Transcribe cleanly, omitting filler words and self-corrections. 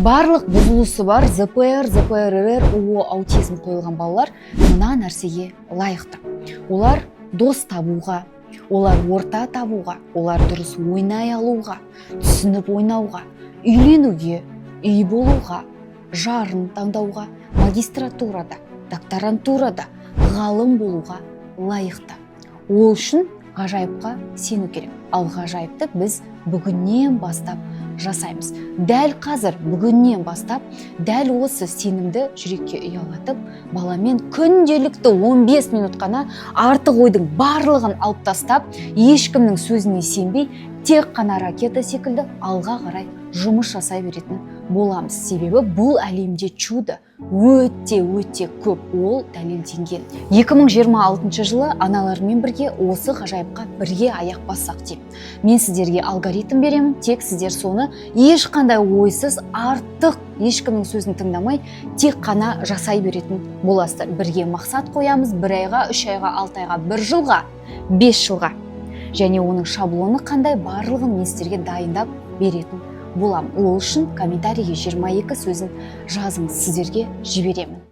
Барлық бұзылысы бар, ЗПР, ЗПРР, УО, аутизм қойылған балалар мына нәрсеге лайықты: олар дос табуға, олар орта табуға, олар дұрыс ойнай алуға, түсініп ойнауға, үйленуге, үй болуға, жарын таңдауға, магистратурада, докторантурада ғалым болуға лайықты. Ол үшін ғажайыпқа сену керек. Ал ғажайыпты біз бүгіннен бастап жасаймыз. Дәл қазір, бүгіннен бастап, дәл осы сенімді жүрекке ұялатып, баламен күнделікті 15 минут қана артық ойдың барлығын алып тастап, ешкімнің сөзіне сенбей, тек қана ракета секілді алға қарай жұмыс жасай беретін боламыз. Себебі бұл әлемде чудо өте, өте көп, ол дәлелденген. 2026 жылы аналармен бірге осы ғажайыпқа бірге аяқ бассақ деймін. Мен сіздерге алгоритм беремін, тек сіздер соны ешқандай ойсыз, артық ешкімнің сөзін тыңдамай, тек қана жасай беретін боласыздар. Бірге мақсат қоямыз: бір айға, 3 айға, 6 айға, бір жылға, 5 жылға. Және оның шаблоны қандай, барлығын мен сіздерге дайындап беретін боламын. Ол үшін комментарийге 22 сөзін жазыңыз, сіздерге жіберемін.